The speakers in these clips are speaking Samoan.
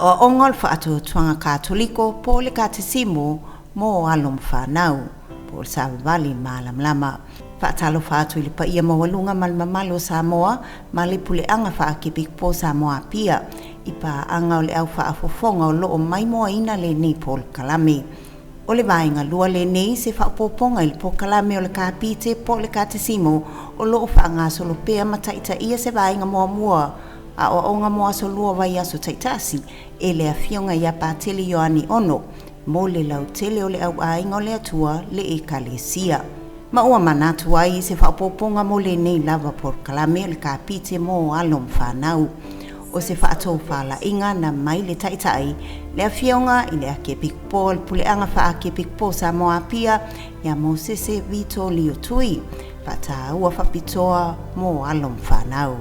Aoaoga o le Faatuatuaga Katoliko po o le Katisimo mo alo ma fanau, po o le Savavali Malamalama. Faatalofa atu i le paia maualuga ma le mamalu o Samoa ma le Puleaga Faakepikopo o Samoa Apia i paaga o le au faafofoga o lo o maimoaina lenei polokalame. O le vaega lua lenei se faaopoopoga i le polokalame o le Kapite po o le Katisimo o lo o faagasolo pea ma taitaia se vaega muamua aoaoga mo aso lua vaiaso taitasi e le Afioga ia Patele Ioane Ono mo le lautele o le auaiga o le Atua le Ekalesia. Ma ua manatu ai i se faaopoopoga mo lenei lava polokalame o le Kapite mo alo ma fanau. O se faatofalaiga na mai le Taitai, le Afioga i le Akiepikopo o le Puleaga Faakepikopo o Samoa Apia ia Mosese Vito Lio Tui, faataua faapitoa mo alo ma fanau.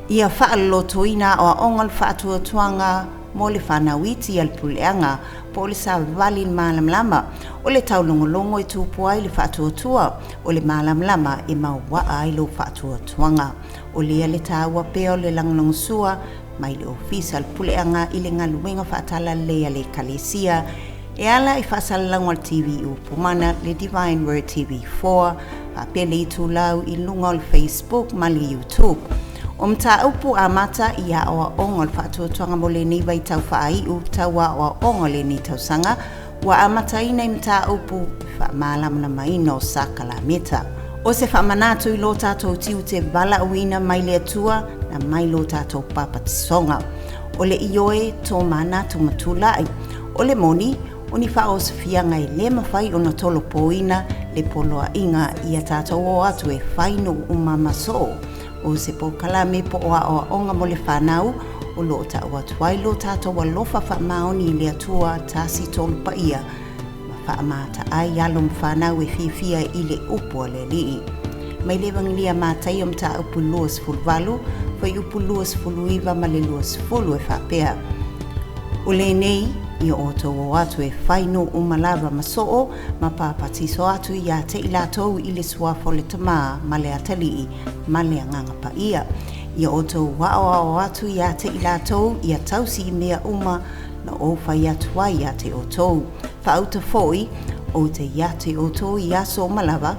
Ia faalolotoina aoaoga o le faatuatuaga mo le fanau iti a le Puleaga po o le Savavali i le Malamalama, o le taulogologo e tupu ai le faatuatua, o le malamalama e mauaa ai lou faatuatuaga. O lea le taua pea o le lagolagosua mai le Ofisa o le Puleaga i le galuega faatalalelei a le Ekalesia e ala i faasalalauga o le TV Upu Mana, le Divine Word TV 4, faapea le itulau i luga o le Facebook ma le YouTube. O mataupu amata i aoaoga o le faatuatuaga mo lenei vaitau faaiu tau aoaoga o lenei tausaga ua amataina i mataupu faamalamalamaina o sakalameta. O se faamanatu i lo tatou tiute valaauina mai le Atua na mai lo tatou papatisoga. O le ioe tō manatu ma tulai. O le moni, o ni faaosofiaga e lē mafai ona tolopoina le poloaiga ia tatou o atu e fai nuu uma ma soo. O se polokalame po o aoaoga mo le fanau o lo o ta'u atu ai lo tatou alofa faamaoni i le Atua Tasi Tolu Paia ma faamata ai alo ma fanau e fiafia i le upu a le Alii. Mai le Evagelia Mataio Mataupu 28, Fuaiupu 29 ma le 20 e faapea, O lenei, ia outou o atu e fai nuu uma lava ma soo ma papatiso atu iā te i latou i le suafa o le Tamā ma le Atalii ma le Agaga Paia. Ia outou aoao atu iā te i latou ia tausi i mea uma na ou fai atu ai iā te outou. Faauta foi, ou te iā te outou i aso uma lava,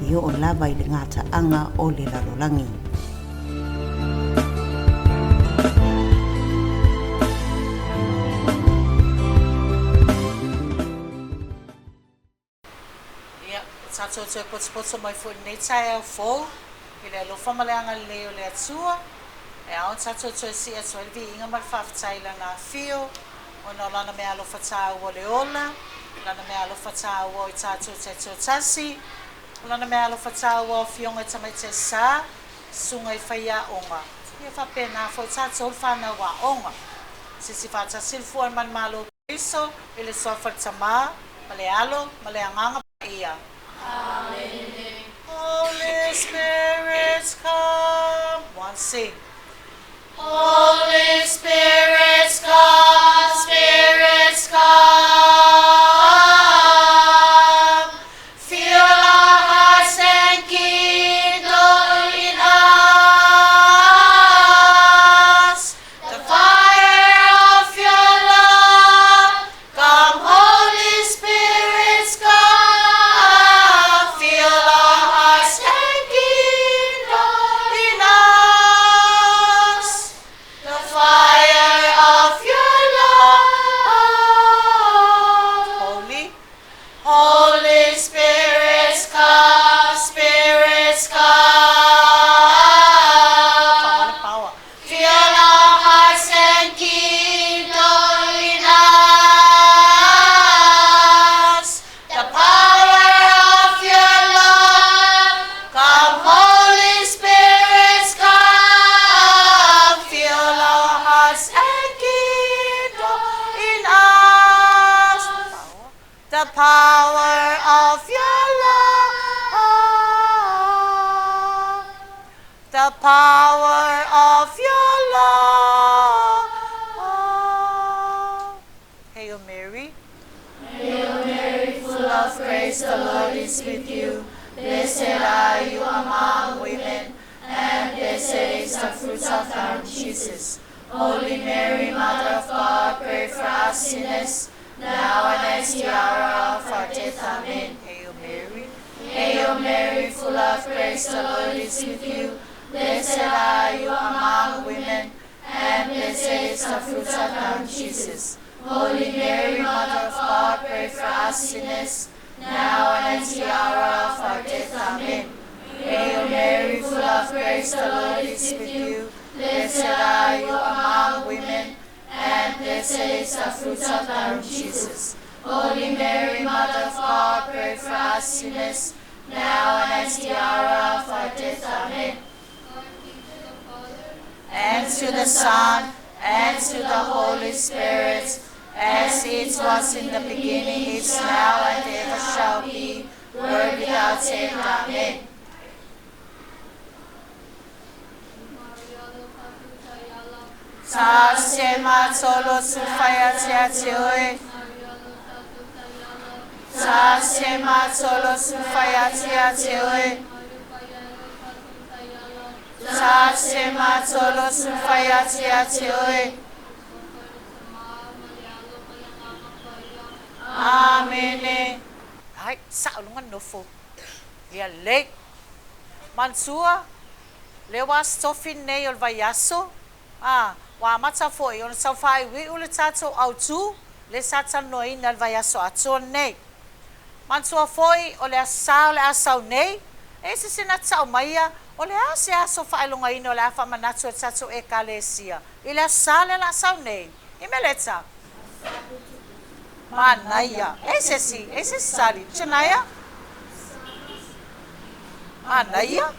e oo lava i le gataaga o le lalolagi. Ia, ua tatou toe potopoto mai foi i lenei taeao fou, i le alofa ma le agalelei o le Atua, e ao ona tatou toe sii atu ai le viiga ma le faafetai i Lana afio, ona o Lana meaalofa taua o le ola, Lana meaalofa taua o i tatou taitoatasi, o Lana meaalofa taua o Afioga i Tamaitai Sa, Susuga i Faiaoga, ia faapena foi tatou le fanau aoga. Sisi faatasi le fua ma le Malo Keriso i le suafa o le Tama, ma le Alo, ma le Agaga Paia. Amene. Holy Spirit come. One sing. Holy Spirit come, Spirit come. Fill our hearts and kindle in us the fire of your love. Come, Holy Spirit, come. Fill our hearts and kindle in us the fire of your love. Holy, Holy Spirit, come, Spirit, come. Power. Fill our hearts and kindle in us the power of your love. Come, Holy Spirit, come. Fill our hearts and kindle in us the power of your love. The power of your love. Hail Mary. Hail Mary, full of grace, the Lord is with you. Blessed are you among women, and blessed is the fruit of thy womb, Jesus. Holy Mary, Mother of God, pray for us sinners, now and at the hour of our death. Amen. Hail Mary. Hail Mary, full of grace, the Lord is with you. Blessed are you among women, and blessed is the fruit of thy womb, Jesus. Holy Mary, Mother of God, pray for us sinners, now and at the hour of our death. Amen. Hail Mary, full of grace, the Lord is with you. Blessed are you among women, and blessed is the fruit of thy womb, Jesus. Holy Mary, Mother of God, pray for us sinners, now and at the hour of our death. Amen. And to the Son, and to the Holy Spirit, as it was in the beginning, is now, and ever shall be, world without end. Amen. Sa se matsolo sufaya tia Sa se matsolo sufaya tia Sa se matsolo sufaya tia Amene. Ai, sa'o luga nofo. Ia lelei. Manatua, lea ua Aso Tofi lenei o le vaiaso, a, ua amata foi ona tau faaiuiu le tatou autu lea sa talanoaina i le vaiaso atoa lenei. Manatua foi, o le Aso Sa o le a sau nei, e ese se na tau maia, o le a se aso faailogaina o le a faamanatu e le tatou Ekalesia i le Aso Sa lea o le a sau nei? I Meleta. Manaia. E se isi, e se isi tali. Shania? Manaia.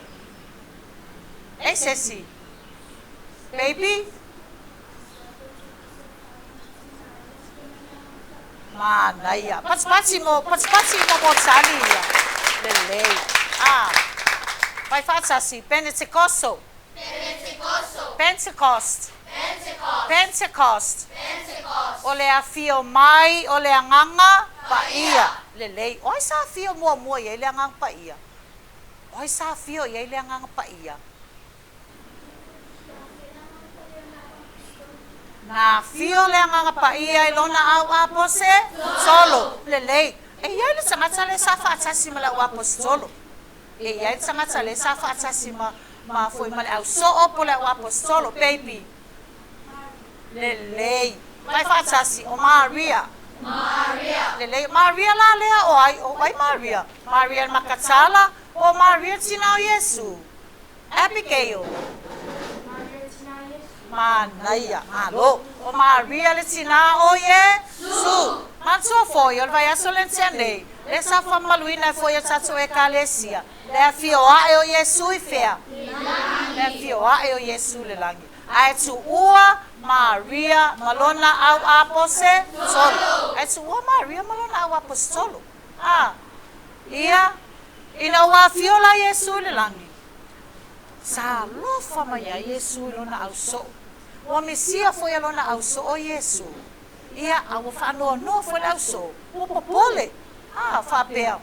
E se isi. Baby? Manaia. Patipati mo, patipati mo mo tali ia. Lelei. Ah. Vai faatasi. Penetekoso. Pentecost. Pentecost. O le afio mai o le Agaga Paia. Lelei. O ai sa afio muamua i ai le Agaga Paia? O ai sa afio i ai le Agaga Paia? Na afio le Agaga Paia i lona au apose? Tolo. Lelei. E i ai le tagata lea sa faatasi ma le au aposetolo. E i ai le tagata lea sa faatasi ma ma foi ma le au soo po o le au aposetolo. Baby. Lelei. Vai faatasi, o Maria. Lelei. Maria la lea o ai? O ai Maria? Maria le Makatala po o Maria le tina o Iesu? Abigail. Manaia. Malo. O Maria le tina o Iesu. Manatua foi, o le vaiaso lea na tea nei, lea sa faamamaluina ai foi e tatou Ekalesia, le afio ae o Iesu i fea? Le afio ae o Iesu i le lagi. Ae tuua Maria ma lona au aposetolo. Ae tuua Maria ma lona au aposetolo. A ia, ina ua afio la Iesu i le lagi, sa alofa mai ai Iesu i lona au soo. Ua misia foi a lona au soo Iesu. Ia, a ua faanoanoa foi le au soo, ua popole, a faapea,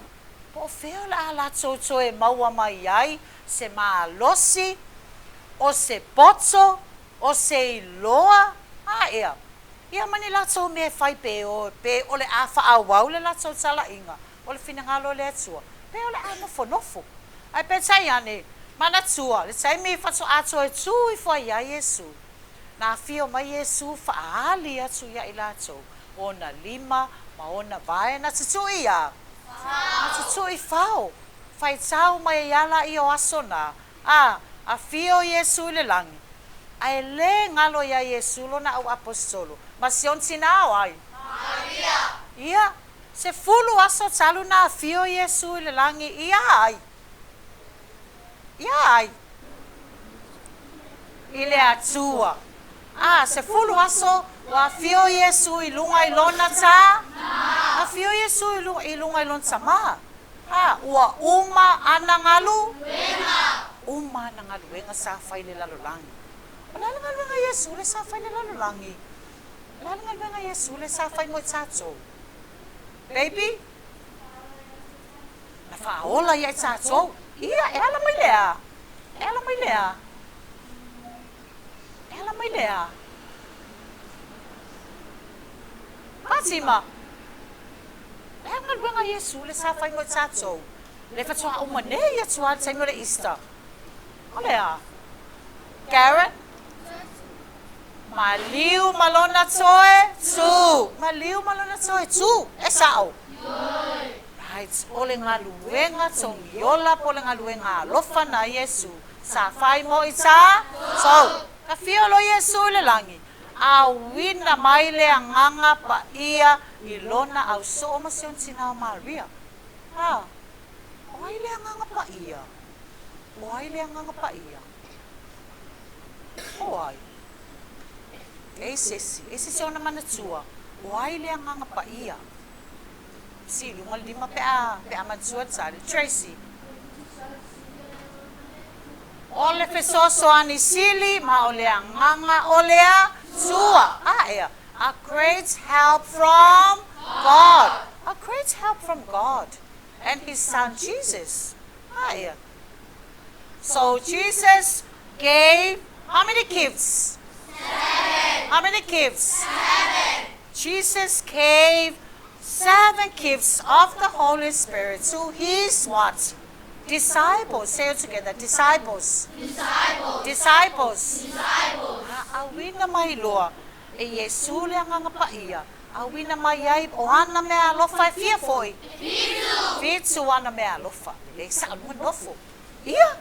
Po o fea o le a latou toe maua mai ai se malosi, o se poto, o se iloa, a ea, ia ma ni latou mea e fai pe o, pe o le a faaauau le latou talaiga o le finagalo o le Atua, pe o le a nofonofo. Ae peitai ane, manatua, le taimi faatoa toe tū ifo ai iā Iesū, na afio mai Iesū faaali atu iā i latou ona lima ma ona vae na tutui iā, na tutui fao, faitau mai ai ala ia o aso na, a afio Iesū i le lagi, a e lē galo iā Iesū lona au aposetolo, ma si ona tinā o ai? Maria. Ia, sefulu aso talu na afio Iesū i le lagi iā ai? Iā ai? I le Atua. A, sefulu aso, ua afio Iesū i luga i lona tā? Afio Iesū i luga i lona tamā. A, ua uma ana galuega. Uma ana galuega sa fai i le lalolagi. O le a le galuega a Iesū lea sa fai i le lalolagi? O le a le galuega a Iesū lea sa fai mo i tatou? Baby? Na faaola ia i tatou. Ia, e ala mai le a? E ala mai le a? E ala mai le a? Fatima, Le a le galuega a Iesu lea sa fai mo i tatou, lea faatoa uma nei atu lava i le taimi o le Easter? O le a? Karen, Maliu ma lona toe tū. Maliu ma lona toe tū. E sao? Right. O le galuega togiola po o le galuega alofa na Iesu sa fai mo i tatou. Ka fia loa Iesu i le lagi, auina mai le Agaga Paia i lona ausoo ma si ona tinā o Maria. A, o ai le Agaga Paia? O ai le Agaga Paia? O ai? E se isi, e se isi ona manatua, o ai le Agaga Paia? Sii i luga le lima pe a, pe a manatua le tali. Tracy. O le fesoasoani sili ma o le Agaga o le Atua. A ea, a great help from God. A great help from God and His Son Jesus. A ea. So Jesus gave how many gifts? Seven. How many gifts? Seven. Jesus gave 7 gifts of the Holy Spirit to his what? Disciples. Say it together. Disciples. Disciples. Disciples. Disciples. Auina mai loa e Iesu le Agaga Paia, auina mai ai o ana mea alofa e fia foi? Fitu. Fitu ana mea alofa. Lelei sao luga nofo. Ia!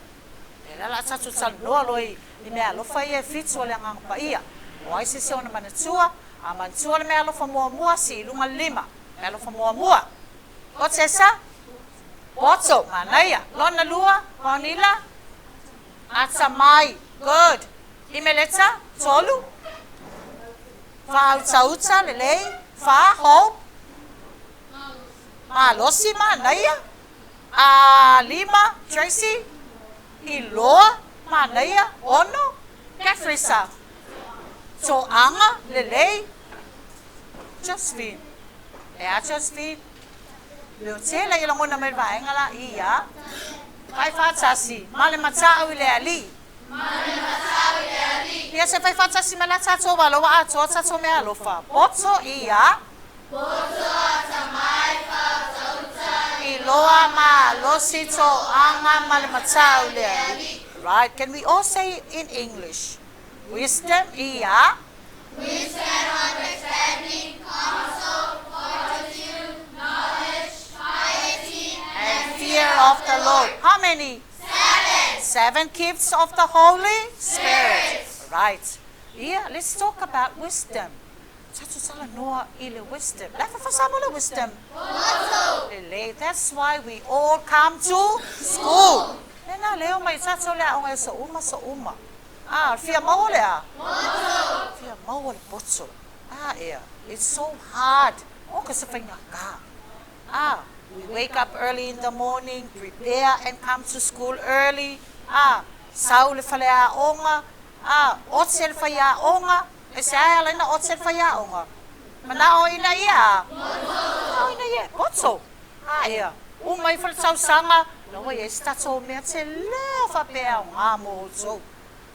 Lea la o le a tatou talanoa loa i mea alofa ia e fitu o le Agaga Paia. O ai se isi ona manatua? A manatua le mea alofa muamua, sii i luga le lima. Mea alofa muamua. O Tessa? Poto. Manaia. Lona lua, Paonila? Atamai. Good. Imeleta? Tolu? Faautauta, lelei. Fa, Hope? Malosi, manaia. A, lima, Tracy? Iloa, manaia. Ono, Catherisa? Toaga, lelei. Josephine? E a Josephine? Leotele ia lagona mai le vaega la ia. Fai faatasi ma le matau i le Alii. Ia se fai faatasi ma le tatou alo ua atoa tatou mea alofa. Poto ia. Poto atamai fautauta. Iloa malosi toaga ma le matau i le Alii. Right, can we all say in English? Wisdom ia. Wisdom, understanding, counsel, fortitude, knowledge, piety, and fear of the Lord. How many? Seven. 7 gifts of the Holy Spirit. Right. Yeah, let's talk about wisdom. Tatou talanoa i le wisdom. Le faafasamo le wisdom. Poto. Lelei. That's why we all come to school. Lena leo mai tatou le aoga e so uma so uma. Ah, fia maua le a? Poto. Fia maua le poto. Ah, ea. It's so hard. O ka se faigata. Ah, we wake up early in the morning, prepare and come to school early. Ah, sau le faleaoga. Ah, ote le faiaoga. E se a e ala ai ona ote le faiaoga? Manao ina ia a? Manao ina ia e poto. Ah, ea. Uma ifo le tausaga, la ua i ai se tatou mea telē faapea aoga mo outou.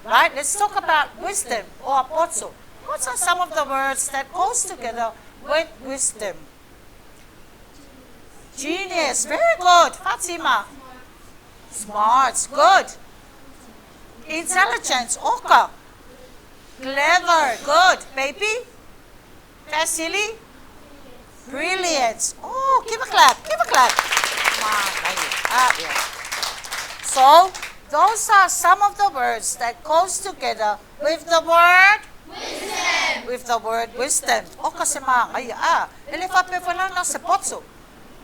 Right, let's talk about wisdom or poto. What are some of the words that goes together with wisdom? Genius, very good. Fatima. Smart, good. Intelligent, oka. Clever, good. Baby? Vasily? Brilliant. Oh, give a clap, give a clap. So, those are some of the words that goes together with the word Wisdom. With the word wisdom. O ka se māngaia. A, e le faapea foi la na se poto.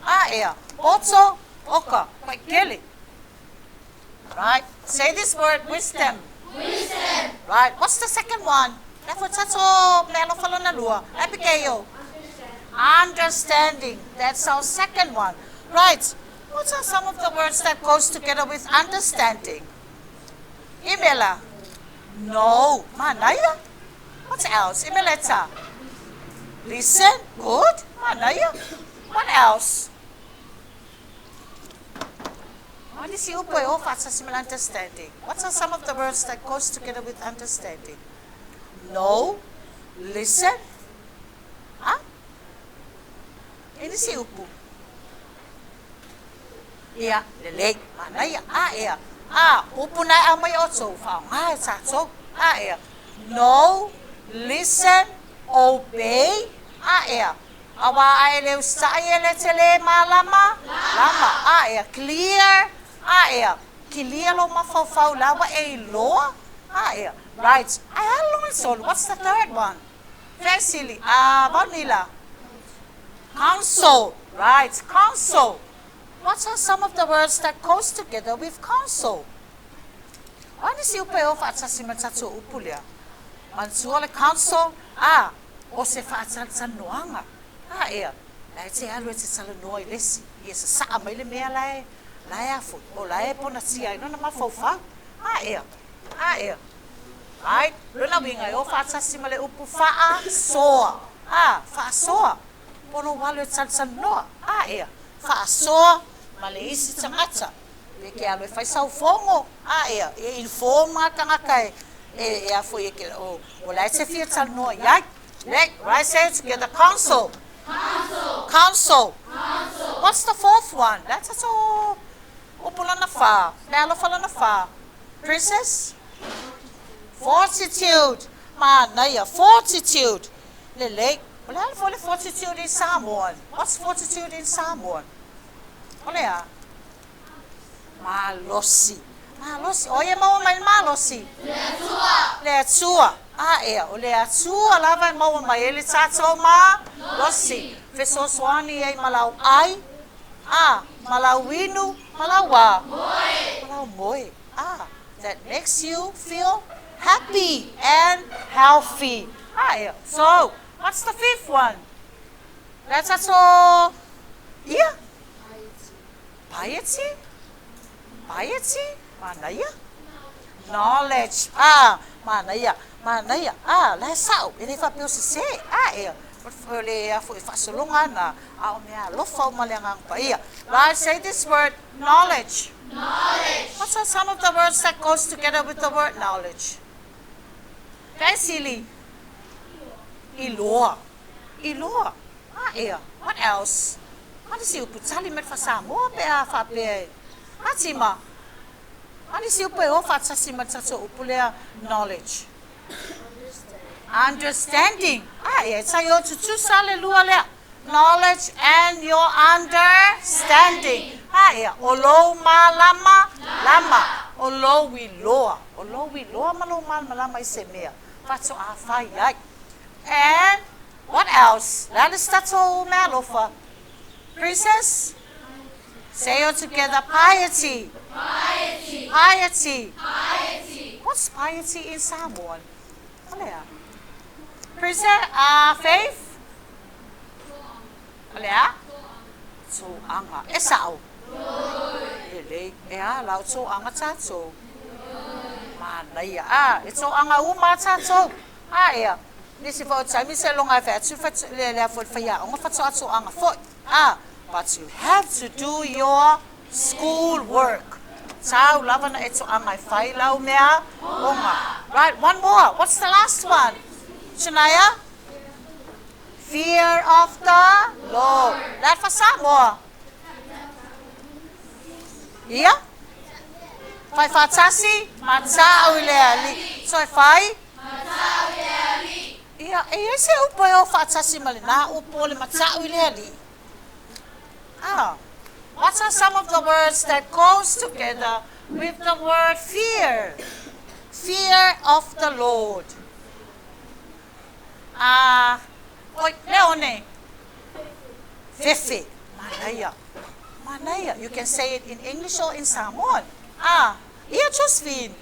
A ea, poto, oka, paikele. Right, say this word, wisdom. Wisdom. Right, what's the second one? Le foi tatou mea alofa lona lua. Abigail. Understanding. Understanding. That's our second one. Right, what are some of the words that goes together with understanding? Imela. No. Manaia. What else? Imeleta. Listen. Good. Manaia. What else? What is your way of understanding? What are some of the words that goes together with understanding? No. Listen. Huh? E nisi upu? Ia, lelei, manaia, a ea. A, upu na e aumai e outou, faaaoga e tatou, a ea. Know, listen, obey, a ea. Auā a e le usitai e le te lē mālama, lama, a ea. Clear, a ea. Kilia lou mafaufau la ua e iloa, a ea. Right, ae a le lona tolu, what's the third one? Fesili, a, Vaunila. Counsel, right, counsel. What are some of the words that goes together with counsel? O a nisi upu e o faatasi ma le tatou upu lea? Manatua le counsel, a, o se faatalatalanoaga. A ea, la e te alu e te talanoa i le isi, ia sasaa mai le mea la e, la e a foi, o la e ponatia ai lona mafaufau. A ea, a ea. Right, lona uiga e o faatasi ma le upu faasoa. A, faasoa. Pono ua alu e talatalanoa, a ea, faasoa ma le isi tagata, pe ke alu e fai sau fono, a ea, e inform nga tagata e, e, e a foi e ke, o, o la e te fia talanoa i ai. Le, right, say it together, counsel. Counsel. Counsel. Counsel. What's the fourth one? La tatou upu lona fa, le alofa lona fa. Princess? Fortitude. Manaia, fortitude. Lelei. O le a le foi le fortitude in Samoan? What's fortitude in Samoan? O le a? Malosi. Malosi. O ai e maua mai le malosi? Le Atua. Le Atua. A ea, o le Atua lava e maua mai ai le tatou malosi. Fesoasoani ai ma lau ai, a, ma lau inu, ma lau a? Moe. Ma lau moe. A, that makes you feel happy and healthy. A ea. So, what's the fifth one? Le tatou, ia? Piety. Piety? Manaia? Knowledge. A, manaia, manaia. A, la e sa'o, e le faapea o sesē. A, ea, o le a foi faasologa ana, a o mea alofa uma le Agaga Paia. Right, say this word, knowledge. Knowledge. What are some of the words that goes together with the word knowledge? Fesili. Iloa. Iloa. A ea. What else? A nisi upu tali mai le faa-Samoa pe a faapea e. A tima. A nisi upu e o faatasi ma le tatou upu lea knowledge. Understanding. A ea, e tai o tutusa le lua lea. Knowledge and your understanding. A ea, o lou malama, lama, o lou iloa. O lou iloa ma lou malamalama i se mea, faatoa fai ai. And what else? Le a le isi tatou meaalofa? Princess? Say all together, piety. Piety. Piety. Piety. What's piety in Samoan? O le a? Princess, Faith? O le a? Toaga. E sa'o? Lelei. E a la o toaga tatou? Manaia. A, e toaga uma a tatou. A ea, nisi foi o taimi seiloga e fai atu le lea foi le faiaoga faatoa toaga foi. A, but you have to do your school work. Tau lava na e toaga e fai lau mea oga. Right, one more. What's the last one? Shania? Fear of the Lord. Le a le faa-Samoa? Ia? Fai faatasi? Mata'u i le Alii. Toe fai? Mata'u i le Alii. Ia, e i ai se upu e o faatasi ma lenā upu o le mata'u i le Alii? Ah, what are some of the words that goes together with the word fear? Fear of the Lord. Ah, oi, Leone. Fefe. Manaia. Manaia. You can say it in English or in Samoan. Ah, ia Josephine.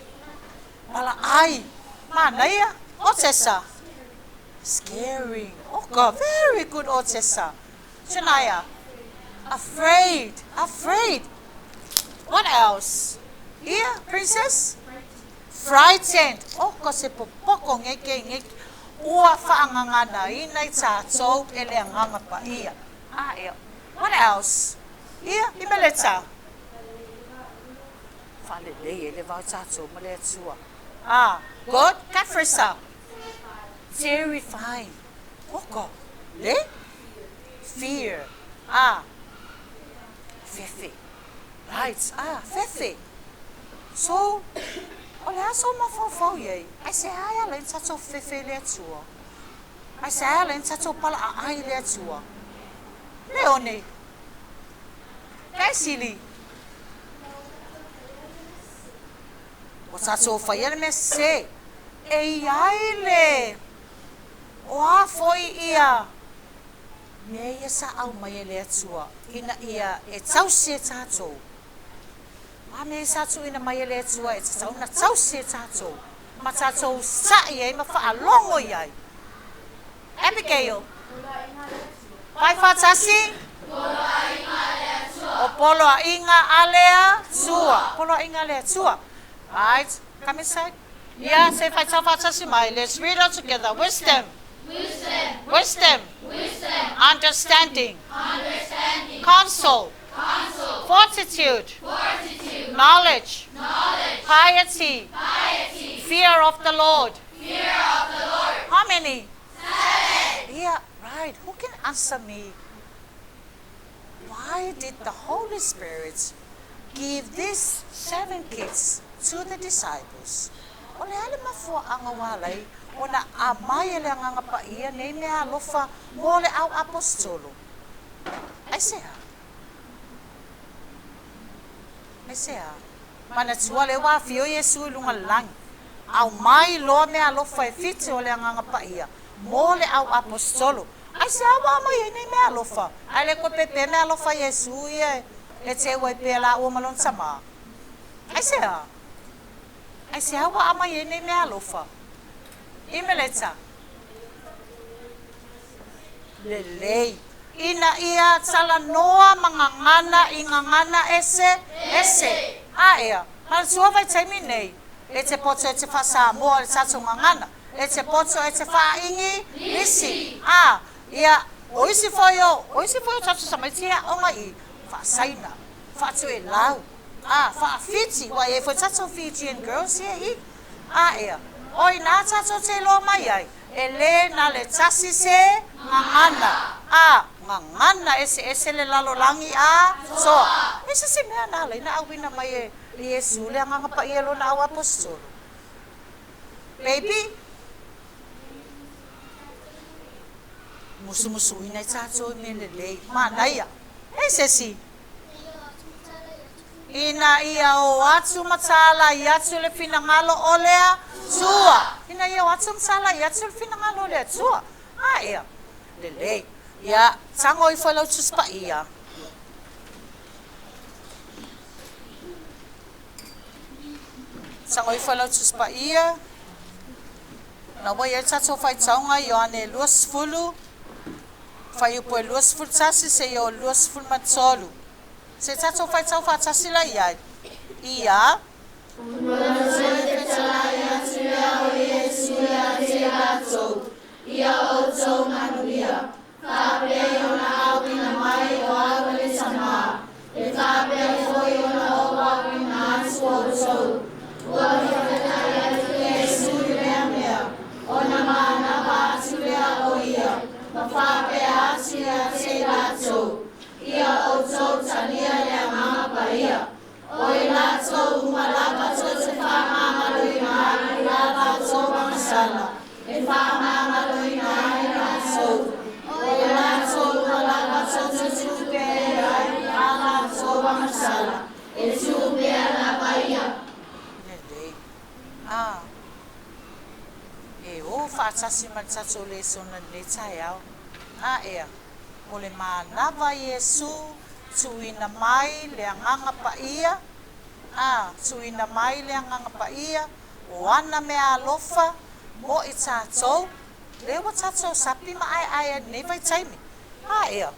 Pala'ai. Manaia. Otesa. Scaring. Oh God, very good, Otesa. Shania. Afraid. Afraid. What else? Ia, princess? Frightened. Oh, ko se popoko ngeke ngeke. Ua faagaganaina i tatou e le Agaga Paia. A ea. What else? Ia, i Meleta. Faalelei e le va o tatou ma le Atua. A, good. Kafrisa. Terrifying. Oko. Le? Fear. A. Fefe. Right, a, fefe. So, o le a sou mafaufau i ai? Aisea e ala ai ona tatou fefe i le Atua? Aisea e ala ai ona tatou palaaai i le Atua? Leone, Kaisili, Ua tatou faia le mea sese. E i ai le, o a foi ia mea ia sa aumai e le Atua ina ia e tausi e tatou. O a mea ia sa tuuina mai e le Atua e tatau ona tausi e tatou ma tatou sa'i ai ma faalogo i ai. Abigail. Fai faatasi. O poloaiga a le Atua. Poloaiga a le Atua. Right. Come inside. Ia, se faitau faatasi mai. Let's read all together. Wisdom. Wisdom. Wisdom. Wisdom. Understanding. Understanding. Counsel. Counsel. Fortitude. Fortitude. Knowledge. Knowledge. Piety. Piety. Fear of the Lord. Fear of the Lord. How many? Seven. Yeah, right. Who can answer me? Why did the Holy Spirit give these seven gifts to the disciples? O le a le mafuaaga ua ala ai ona aumai e le Agaga Paia nei meaalofa mo le au aposetolo? Aisea? Aisea? Manatua lea ua afio Iesu i luga o le lagi. Aumai loa meaalofa e fiti o le Agaga Paia mo le au aposetolo. Aisea ua aumai ai nei meaalofa? Ae le koe pēpē meaalofa Iesu ia e teu ai pea lāua ma lona tama? Aisea? Aisea ua aumai ai nei meaalofa? I Meleta. Lelei. Ina ia talanoa ma gagana i gagana ese, ese. A ea, manatua vaitaimi nei, e te poto e te faa-Samoa le tatou gagana, e te poto e te faa-Igilisi, a, ia, o isi foi o, o isi foi o tatou tamaiti e aoga i faa-Saina, faa-Toelau, a, faa-Fiti, ua i ai foi tatou Fijian girls ia i, a ea, o inā tatou te iloa mai ai, E lē na le tasi se gagana, a gagana eseese le lalolagi atoa. E se se mea na ala ai na auina mai e Iesu le Agaga Paia i lona au aposetolo? Baby? Musumusuina i tatou i mea lelei. Manaia. E se isi? Ina ia o atu ma tālai atu le finagalo o le Atua. Ina ia o atu ma tālai atu le finagalo o le Atua. A ea, lelei. Ia, tago ifo e lau Tusi Paia. Tago ifo e lau Tusi Paia. Na ua i ai le tatou faitauga Ioane 20, fuaiupu e 21 seia o 23. Se tatou faitau faatasi la i ai. Ia. Ona toe fetalai atu lea o Iesu ia te latou, Ia outou manuia, faapei ona auina mai o au e le Tamā, e faapea foi ona ou auina atu outou. Ua fetalai atu Iesu i lea mea, ona manava atu lea o ia, ma faapea atu ia te latou, Ia outou talia le Agaga Paia, o i latou uma lava tou te faamagaloina ai i a latou agasala, e faamagaloina ai latou, o i latou uma lava tou te tupe ai i a latou agasala, e tupea lava ia. Lelei. A, e o faatasi ma le tatou lesona i lenei taeao. A ea. O le manava Iesu tuuina mai le Agaga Paia, a, tuuina mai le Agaga Paia, o ana meaalofa mo i tatou, lea ua tatou sapi ma aeae ai lenei vaitaimi. A ea,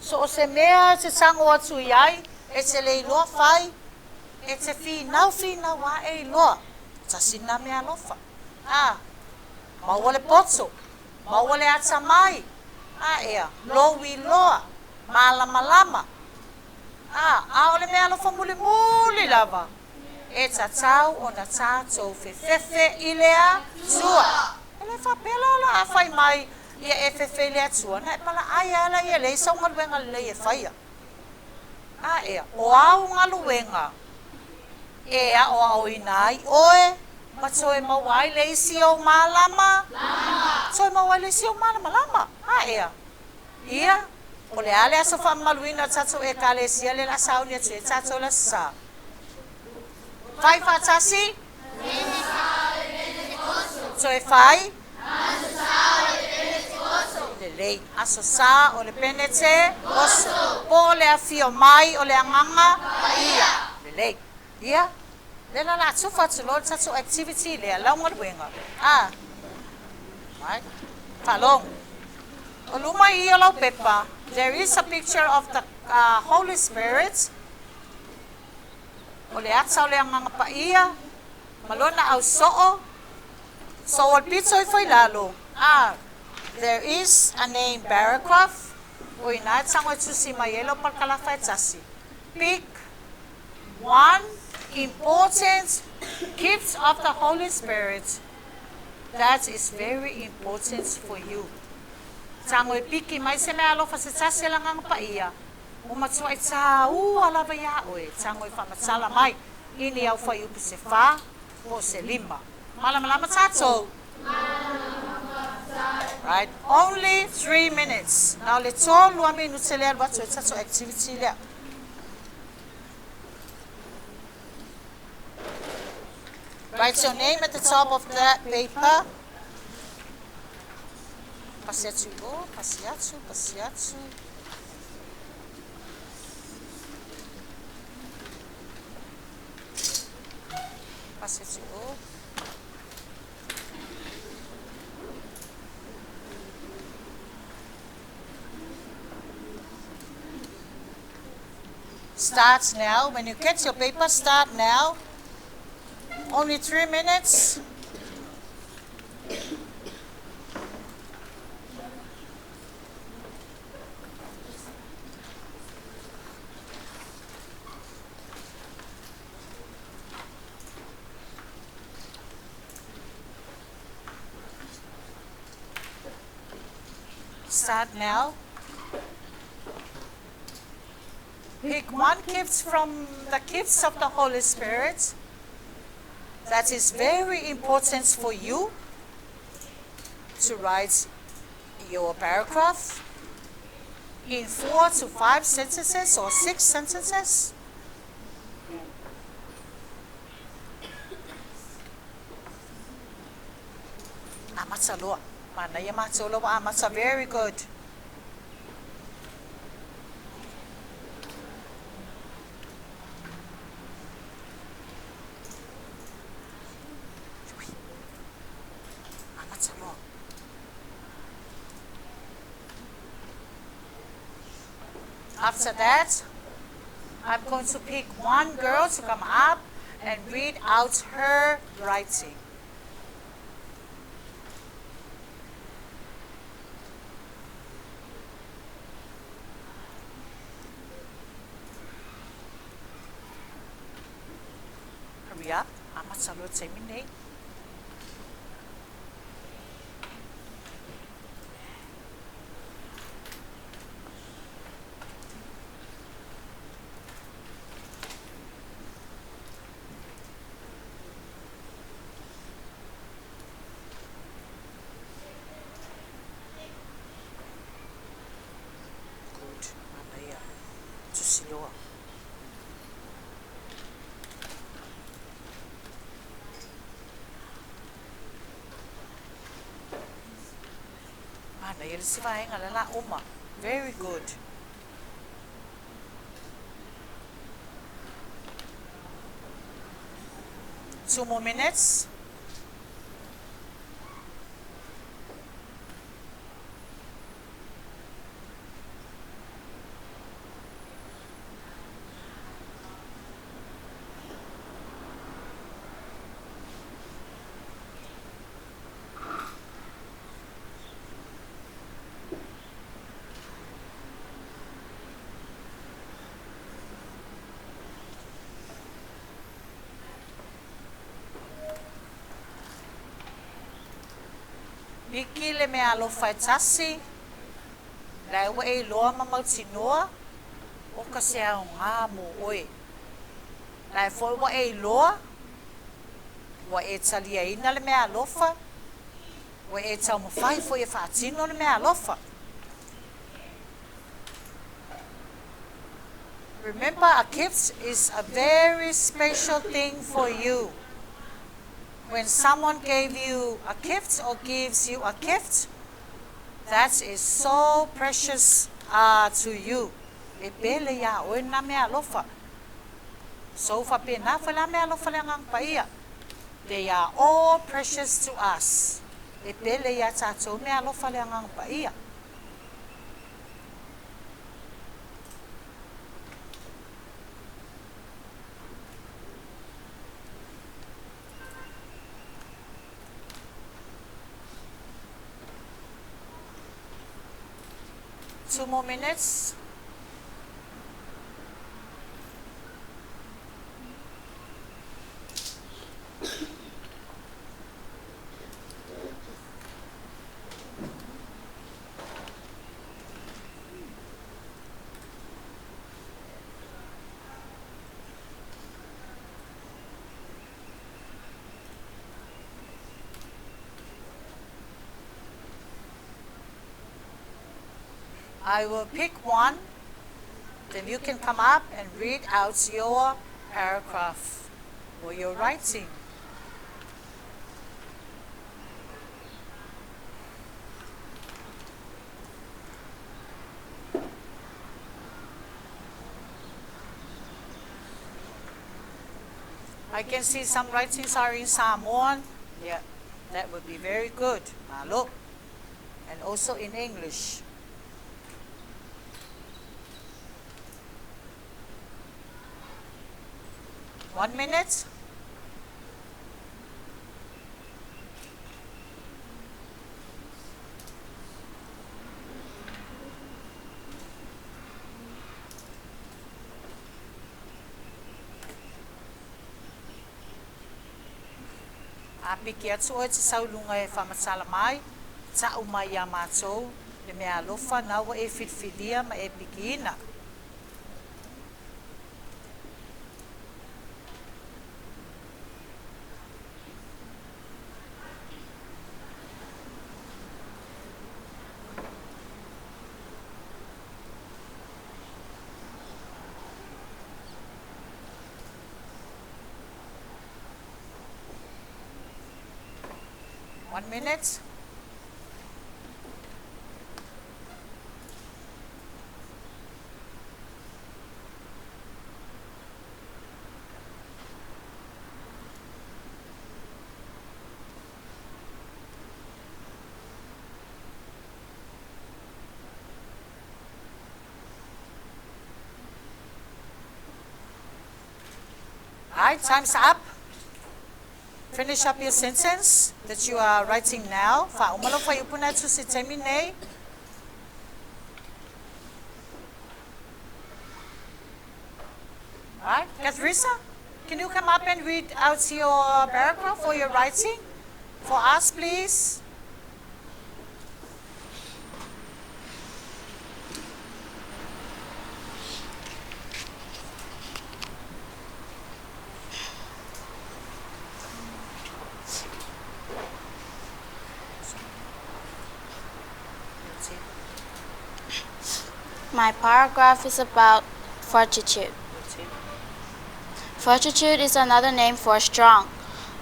so o se mea e te tago atu i ai, e te le iloa fai, e te finau finau ae iloa, tasi lena meaalofa. A, maua le poto, Maua le atamai, a ea, lou iloa, malamalama, a, a o le mea alofa mulimuli lava, e tatau ona tatou fefefe i le Atua. E le faapea la o le a fai mai Ia e fefe i le Atua, ona e palaai lava laia e leai sau galuega lelei e faia. A ea, o au galuega e aoaoina ai oe ma toe maua ai le isi ou malama? Lama. Toe maua ai le isi ou malamalama. A ea, ia, o le a le aso faamamaluina o le tatou Ekalesia lea o le a sauni atu ai tatou i le Aso Sa? Fai faatasi? Toe fai? Lelei. Aso Sa o le Penete Oso. Po o le afio mai o le Agaga Paia. Lelei. Ia, lea la o le a tufa atu loa le tatou activity lea, lau galuega. A. Right. Faalogo. O luma i i o lau pepa, there is a picture of the Holy Spirit. O le ata o le Agaga Paia ma lona ausoo. So o le pito ifo i lalo, a there is a name paragraph, o ina e tago e tusi mai ai lau palakalafa e tasi. Pick one important gift of the Holy Spirit that is very important for you. Tago e piki mai se mea alofa se tasi e le Agaga Paia, Ua matuai tāua lava iā ʻoe, tago e faamatala mai i ni au fuaiupu se fā po o se lima. Malamalama tātou? Right, only 3 minutes. Na o le tolu a minute lea alu atu ai tatou activity lea. Write your name at the top of that paper. Pasi atu i o, pasi atu, pasi atu. Pasi atu i o. Start now. When you get your paper, start now. Only 3 minutes. Start now. Pick one gift from the gifts of the Holy Spirit that is very important for you to write your paragraph in 4 to 5 sentences or 6 sentences. Amata loa. Manaia matou la ua amata. Very good. Amata loa. After that, I'm going to pick one girl to come up and read out her writing. Hurry up. Amata loa le taimi lenei. Good. Manaia. Tusi loa. Manaia le isi vaega lea la uma. Very good. 2 more minutes. Piki le meaalofa e tasi, la e ua e iloa ma mautinoa, oka se aogā mo oe. La e foi ua e iloa, ua e taliaina le meaalofa, ua e taumafai foi e faatino le meaalofa. Remember, a gift is a very special thing for you. When someone gave you a gift or gives you a gift, that is so precious to you. E pele iā oe lena meaalofa. So faapena foi la meaalofa a le Agaga Paia. They are all precious to us. E pele iā tatou meaalofa a le Agaga Paia. 2 more minutes. I will pick one, then you can come up and read out your paragraph or your writing. I can see some writings are in Samoan. Yeah, that would be very good. Malo. And also in English. 1 minute. A piki atu oe e te sau i luga e faamatala mai, ta'u mai iā matou le meaalofa na ua e filifilia ma e pikiina. 1 minute. All right, time's up. Finish up your sentence that you are writing now. Faauma lau fuaiupu na e tusi i le taimi nei. All right, Kathrisa, can you come up and read out your paragraph or your writing for us, please? My paragraph is about fortitude. Fortitude is another name for strong.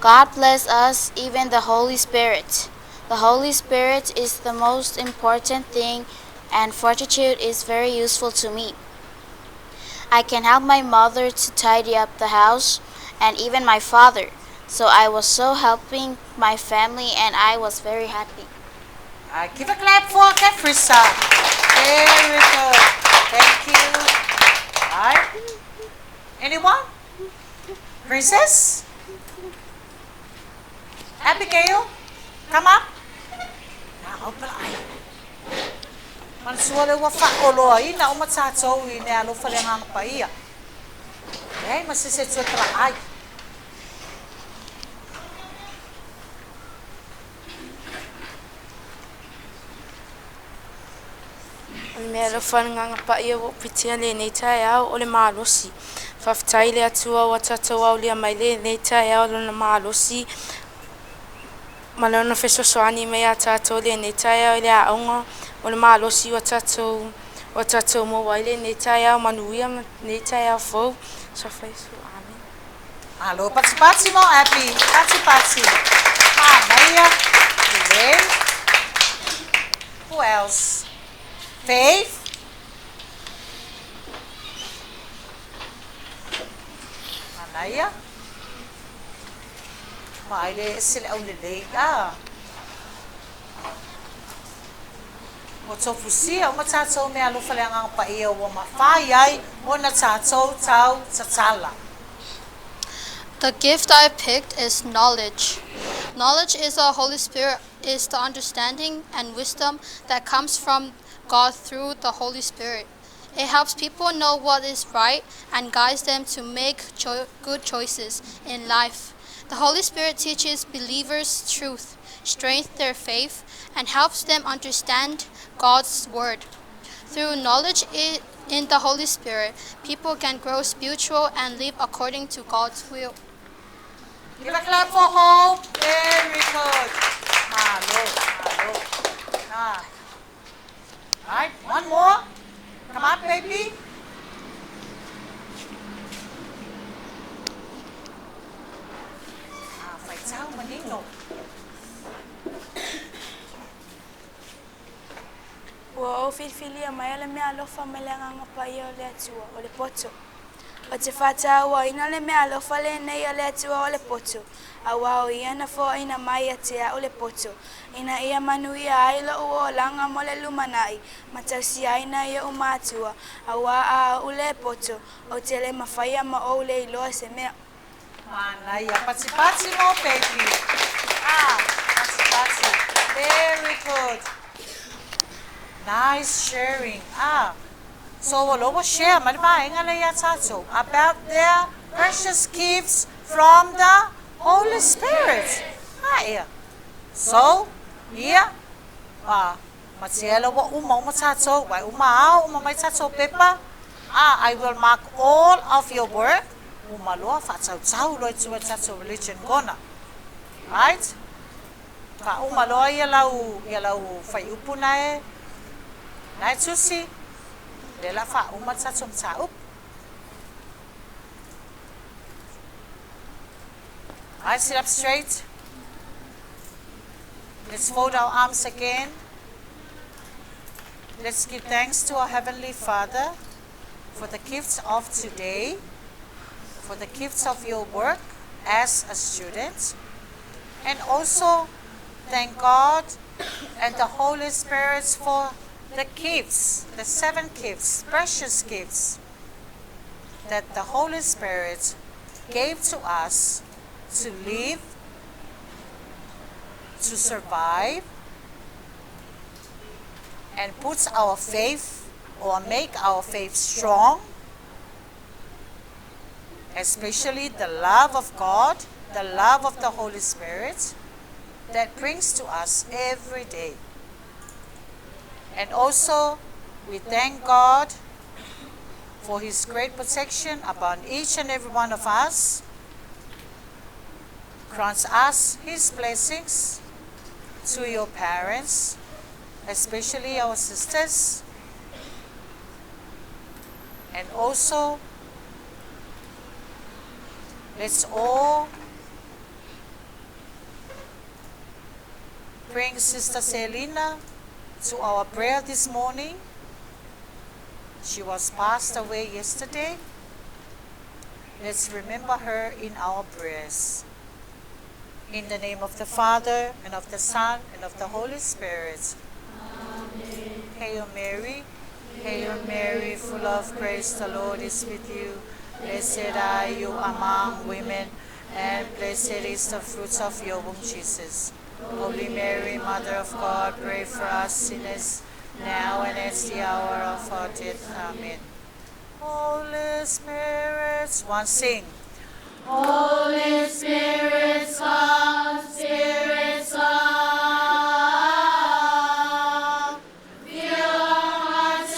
God bless us, even the Holy Spirit. The Holy Spirit is the most important thing, and fortitude is very useful to me. I can help my mother to tidy up the house, and even my father. So I was so helping my family, and I was very happy. I give a clap for Kathrisa. Very good. Thank you. All right. Anyone? Princess? Abigail? Come up. Na, opela ai. Manatua le ua faaoloaina uma tatou i le alofa le Agaga Paia. Leai ma se isi e toe talaai. O le meaalofa a le Agaga Paia ua ou pitea i lenei taeao o le malosi. Faafetai i le Atua ua tatou aulia mai lenei taeao i Lona malosi ma Lona fesoasoani mai iā tatou i lenei taeao i le aoga. O le malosi ua tatou maua ai lenei taeao manuia ma lenei taeao fou. Suafa Iesu, amene. Malo, patipati mo Abby. Patipati. Manaia. Lelei. Who else? Faith? Manaia. Ma ai le ese le aulelei. Ah. Ua tofusia uma tatou meaalofa le Agaga Paia ua mafai ai ona tatou tau tatala. The gift I picked is knowledge. Knowledge is the Holy Spirit is the understanding and wisdom that comes from God through the Holy Spirit. It helps people know what is right and guides them to make good choices in life. The Holy Spirit teaches believers truth, strengthens their faith, and helps them understand God's word. Through knowledge in the Holy Spirit, people can grow spiritual and live according to God's will. Give a clap for Hope. Very good. Malo, malo. Ah. Right, one more. Come on, baby. Ah, faitau manino. Ua ou filifilia mai le meaalofa mai le Agaga Paia o le Atua, o le poto. Ou te faatauaina le meaalofa lenei a le Atua o le poto, auā o ia na foaina mai ia te a'u le poto, ina ia manuia ai lo'u olaga mo le lumana'i, ma tausia ai nai o'u matua, auā a o'u lē poto, ou te lē mafaia ma ou lē iloa se mea. Manaia. Patipati mo, baby. Ah, patipati. Very good. Nice sharing. Ah, so ua loa share mai le vaega lea iā tatou about their precious gifts from the Holy Spirit. Ah, yeah. So, yeah. Ah, matiela ua uma uma tatou, vai uma ao uma mai tatou pepa. Ah, I will mark all of your work. Uma loa faatautau loa i tua tatou religion corner. Right? Faauma loa ia lau ia lau fuaiupu nae nae tusi. Le la faauma tatou mataupu. Right, sit up straight. Let's fold our arms again. Let's give thanks to our Heavenly Father for the gifts of today, for the gifts of your work as a student, and also thank God and the Holy Spirit for the gifts, the seven gifts, precious gifts that the Holy Spirit gave to us to live, to survive, and puts our faith or make our faith strong, especially the love of God, the love of the Holy Spirit that brings to us every day. And also, we thank God for His great protection upon each and every one of us, grants us His blessings to your parents, especially our sisters, and also let's all bring Sister Selina to our prayer this morning. She was passed away yesterday. Let's remember her in our prayers. In the name of the Father, and of the Son, and of the Holy Spirit. Amen. Hail Mary, Hail Mary, full of grace, the Lord is with you. Blessed are you among women, and blessed is the fruit of your womb, Jesus. Holy Mary, Mother of God, pray for us sinners, now and at the hour of our death. Amen. Holy Spirit, one sing. Holy Spirit, come, Spirit, come. Fill our hearts.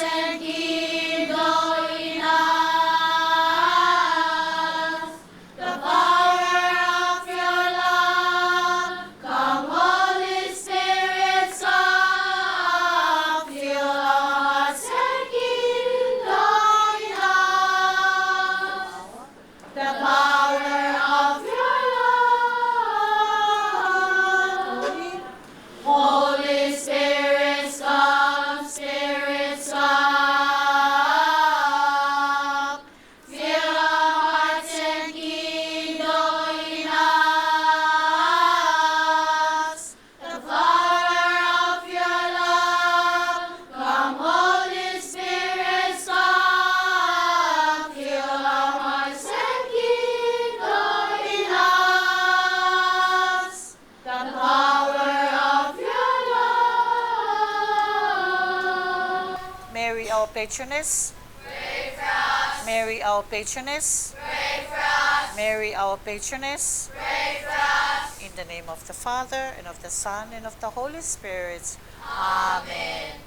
patroness, pray for us. Mary, our patroness, pray for us. Mary, our patroness, pray for us. In the name of the Father, and of the Son, and of the Holy Spirit. Amen.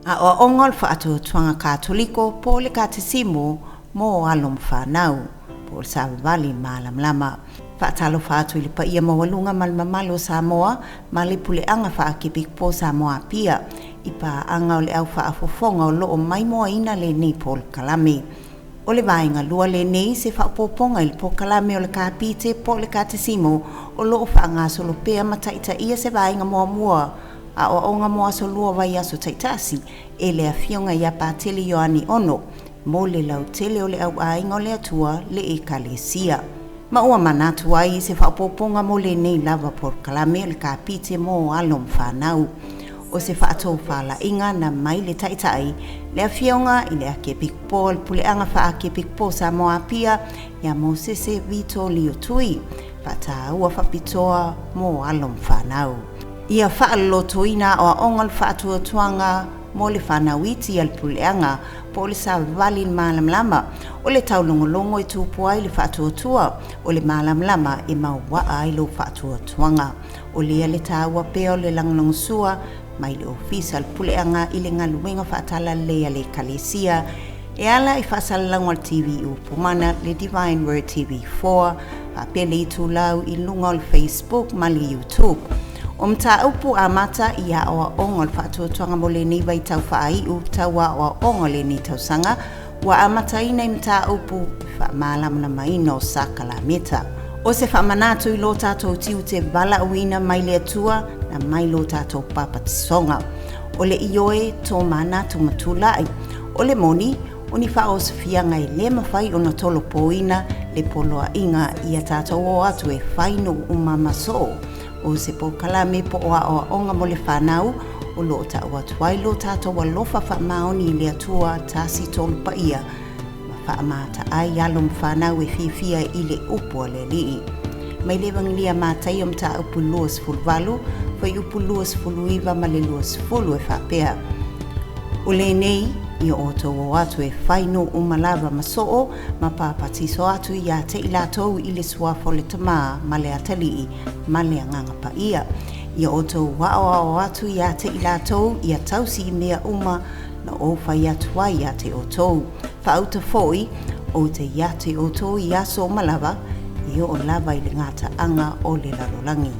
Aoaoga o le Faatuatuaga Katoliko po o le Katesimu mo alo ma fanau, po o le Savavali Malamalama. Faatalofa atu i le paia maualuga ma le mamalu o Samoa ma le Puleaga Faakepikupo o Samoa Apia i paaga o le au faafofoga o loo maimoaina lenei polokalame. O le vaega lua lenei se faaopoopoga i le polokalame o le Kapite po o le Katesimo o loo faagasolo pea ma taitaia se vaega muamua Aoaoga mo aso lua vaiaso taitasi e le Afioga ia Patele Ioane Ono mo le lautele o le Au Aiga o le Atua le Ekalesia. Ma ua manatu ai i se faaopoopoga mo lenei lava polokalame o le Kapite mo alo ma fanau. O se faatofalaiga na mai le Taitai, le Afioga i le Akiepikopo o le Puleaga Faa-Akiepikopo o Samoa Apia, ia Mosese Vito Lio Tui, faataua faapitoa mo alo ma fanau. Ia faalolotoina aoaoga o le faatuatuaga mo le fanau iti a le puleaga po o le savavali i le malamalama, o le taulogologo e tupu ai le faatuatua, o le malamalama e mauaa ai lou faatuatuaga. O lea le taua pea o le lagolagosua mai le Ofisa o le Puleaga i le galuega faatalalelei a le Ekalesia e ala i faasalalauga o le TV Upu Mana, le Divine Word TV 4, faapea le itulau i luga o le Facebook ma le YouTube. O mataupu amata i aoaoga o le faatuatuaga mo lenei vaitau faaiu tau aoaoga o lenei tausaga ua amataina i mataupu faamalamalamaina o sakalameta. O se faamanatu i lo tatou tiute valaauina mai le Atua na mai lo tatou papatisoga. O le ioe tō manatu ma tulai. O le moni, o ni faaosofiaga e lē mafai ona tolopoina le poloaiga ia tatou o atu e fai nuu uma ma soo. O se polokalame po o aoaoga mo le fanau o loo tau atu ai lo tatou alofa faamaoni i le Atua tasi tolu paia ma faamata ai alo ma fanau e fiafia i le upu a le Alii. Mai le Evagelia Mataio Mataupu 28, Fuaiupu 29 ma le 20 e faapea, O lenei, ia outou o atu e fai nuu uma lava ma soo ma papatiso atu ia te i latou i le suafa o le Tama ma le Atalii ma le Agaga Paia. Ia outou aoao atu ia te i latou ia tausi i mea uma na ou fai atu ai ia te outou. Faauta foi, ou te ia te outou i aso uma lava, e oo lava i le gataaga o le lalolagi.